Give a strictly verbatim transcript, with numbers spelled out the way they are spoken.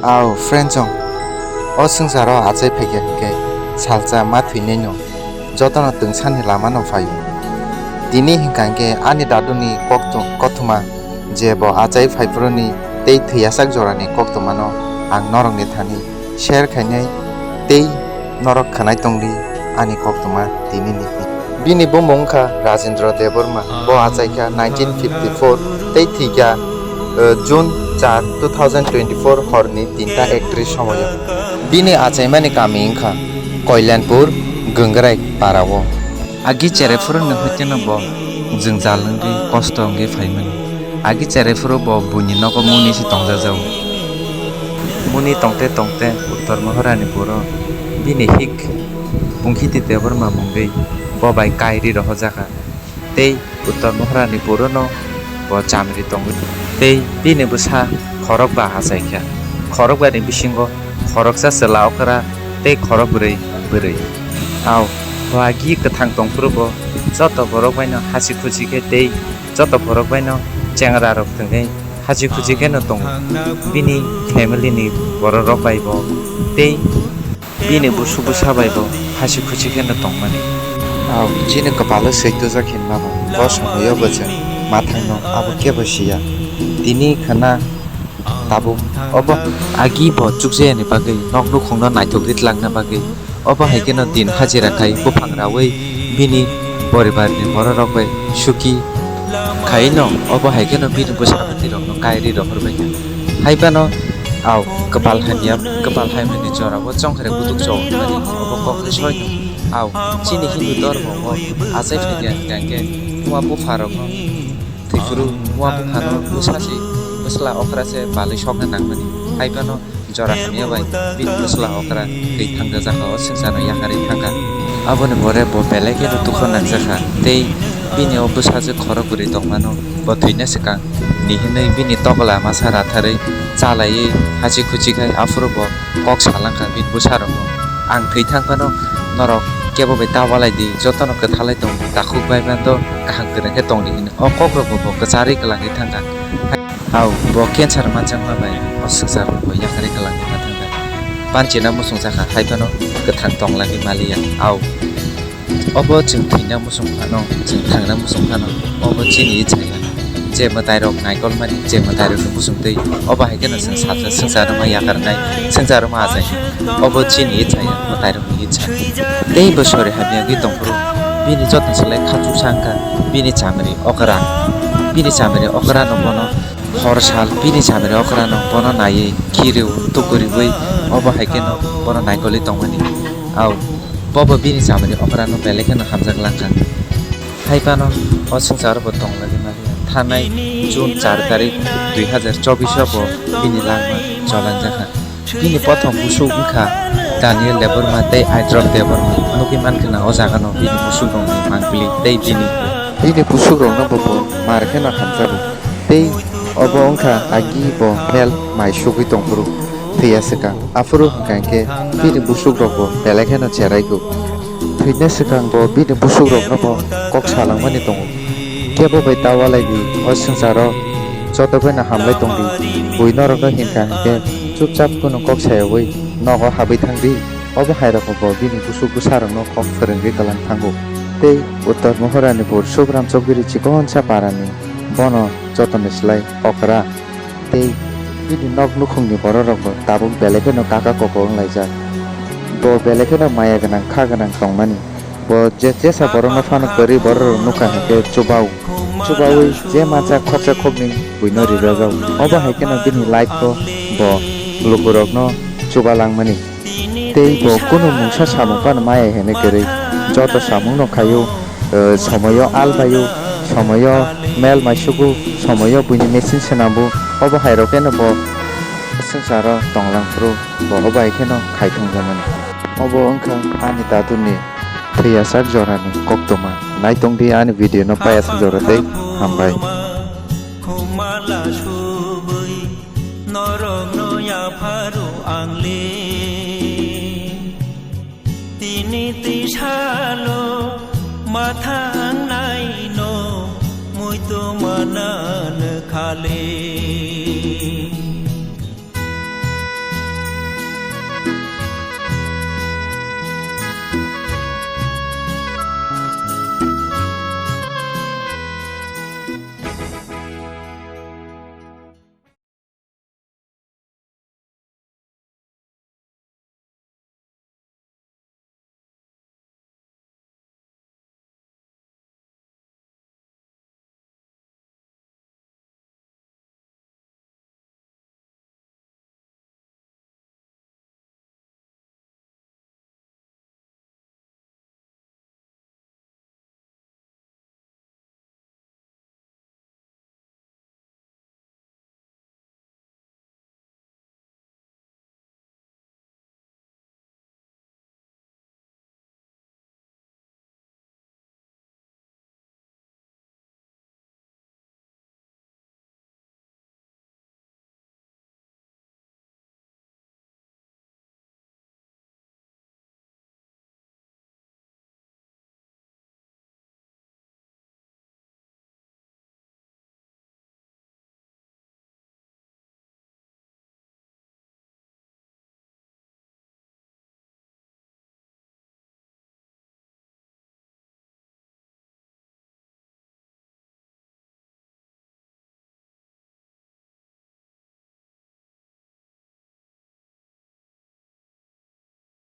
Au, friend chong, o swngcharo achai phaikha hinkhe salsa ma thwinaino jotono twngsani lamano phaio. Tini hinkha hinkhe ani daduni kokto-, kothoma je bo achai phaiphuruni tei thwiyasak jorani koktwmano ang norokni thani share khainai tei norok khwnai tongdi ani koktwma tinini. Bini bumung wngkha Rajendra Debbarma, bo achaikha nineteen fifty-four tei thwikha, eh, June char two thousand twenty-four horni tinta ektrish somoyo. Bini achaimani kami wngkha Koilanpur Gangrai parao. Agi cherai phuruni hoiteno bo jwngjal wngwi kosto wngwi phaimani. Agi cherai phuru bo buini nogo muni se tongjajago. Muni tongte tongte Uttor Mohorani puro bini hik Bungkhiti Debbarma mungwi bo bai kairi rohorjakha. Tei Uttor Mohorani purono bo chamri tongwi tei bini bwsa khorokba achaikha. Khorokbani bisingo khoroksa chwla okra tei khorokbrwi bwrwi. Au, bo agi kwthang tongphuru bo joto borok baino hasi khusi khe tei joto borok baino chengra rok thwngwi hasi khusi kheno tongo. Bini family ni borok rok bai bo tei bini busuk bwsa bai bo hasi khusi kheno tongmani. Au, chini kwpalo swi tujak hinma bo, bo somoyo bo chwng ma thangno abo kebo siya. Tini khwna tabuk obo agi bo chukjayani bagwi nok nukhungno naithok ri tlangna bagwi. Obo hai kheno din hajira khai buphang raui bini poribarni bororok bai suki khaino, obo hai kheno bini bwsa bwtwi rokno kairi rohor bai kha. Hai phano au kwpal hamya, kwpal hamyani jorao chongkhre butuk chok mani obo kokni soino. Au chini Hindu dhormo o achai phaikha hinkhe buma bupha rokno thwiphuru buma buphano bwsa se bwsla okra se balwi sokna nangmani. Hai phano jora hamya bai bini bwsla okra twi thangjajakha, o swngcharno yakarwi thangkha. Aboni pore bo belai kheno dukhu nangjakha tei bini o bwsajwk khorok kwrwi tongmano bo thwina swkang ni hinwi bini tokla masa ratharwi chalaiwi hachi khuchi khai aphuru bo kok salangkha bini bwsarokno, "Ang thwi thang phano norok kebo bai ta walai di, jotono kwthalai tong, takhuk bai mano kaham kwrwng khe tong di," hinwi o kokrokbo bo kwcharwi kwlangwi thangkha. Au, bo cancer manjakma bai o swngcharno bo yakarwi kwlangwi ma thangkha. Panchina muchung jakha, hai phano kwthang tong lagwi maliya. Au, obo chwng thwina muchung phano, chwng thangna muchung phano, obo chini ichaya. Je mwtairok naikolmani, je mwtairokni muchung twi, obo hai kheno chwng sal-, swngcharno ma yakarnai, swngcharno ma achai. Obo chini ichaya, mwtairokni icha. Tei bo sori hamya wngwi tongphuru, bini jotoni slai khachuksa wngkha bini chamri okra. Bini chamri okrano bono hor sal bini chamri okrano bono naiwi khirwi tukuriwi obo hai kheno bono naikolwi tongmani. Au, bobo bini chamri okrano belai kheno hamjak langkha. Hai phano o swngcharo bo tong lagwi maliya. Thanai June char tarik dui hazar chobbish o bo bini langma cholanjakha. Bini prothom busuk wngkha Daniel Debbarma tei Aitrok Debbarma. Nugwi mankha na o jagano bini busukrokni mangpili tei bini, bini busukrokno bo bo mar kheno hamjago. Tei obo wngkha agi bo health mai sugwi tongphuru thwiya swkang. Aphuru hwnkha hinkhe bini busukrokbo belai kheno cheraigo. Thwina swkang bo bini busukrokno bo kok salangmani tongo. Kebo bai ta walai di, o swngcharo joto phano hamlai tong di. Bui norokno hinkha hinkhe chupchap kunu kok sayaui nogo habwi thang di. Obo hai rokbo bo bini busuk bwsarokno kok phwrwngwi kwlang thango. Tei Uttor Mohoranipur Subram Chowdhury chikonsa parani bono jotoni slai okra. Tei bini nok nukhungni bororokbo tabuk belai kheno kaka koko wnglaijak. Bo belai kheno maya gwnang, kha gwnang tongmani. Bo je jesa borokno phano kwrwi bororok nukha hinkhe chubao. Chubaui je mansa khoksa khoknwi buino rijajago. Obo hai kheno bini life-o bo lukurokno chubalangmani. Tei bo kunu mungsa samung phano maya hwnwi kwrwi joto samungno khaio, eh, somoio al paio, somoio mel mai sugo, somoio buini machine swnambo, obo hai rok phano bo swngcharo tonglang phuru bo obo hai kheno khai thangjakmani. Obo wngkha ani daduni thwiyasak jorani koktwma. Naitongdi ani video no payasajora tei hambai. Khumala subui norokno yapharo ang le. Tini tisalo mathangnai no muitu manan khale.